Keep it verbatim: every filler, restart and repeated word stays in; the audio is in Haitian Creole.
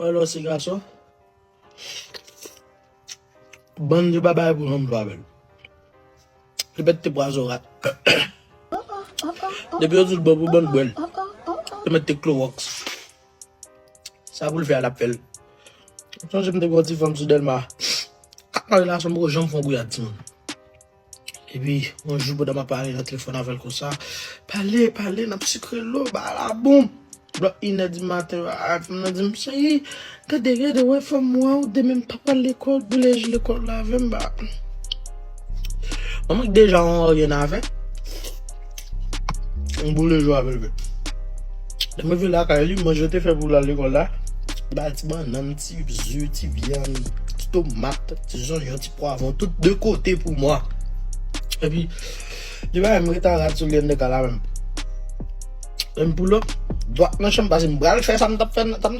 Alò, se gason. Bann de babay pou janm jwe avè l. Li pèt te pwazon rat. Depi yo di l bon pou bann bwè l. Te mèt te klowòks. Sa pou l fè a l ap fè l. Sonje m te gen yon ti fanm sou Dèlma. Kat nan relasyon m poko janm fè yon gouyad timoun. Epi, yon jou pandan m ap pale nan telefòn avè l konsa, pale, pale, n ap sikre lo, ba la bonm. Bò inè di maten, a, fanm nan di m, cheri, gade, gade, wè fanm mwen, ou de menm pa pral lekòl, boule jou lekòl la avè m, ba. Mwen, mwen deja an anyen avè. Mwen boule jou avè l, vre. Lè mwen vin lakay li, manje te fè pou l al lekòl la. Ba ti bannann, ti ze, ti vyann, ti tomat, ti zonyon, ti pwavwon, tout de kote pou mwen. Epi, li ba m reta rat sou li anndan kay la menm. Lè m pull up, dwat nan chanm pase m pral fè sa m t ap fè, sa m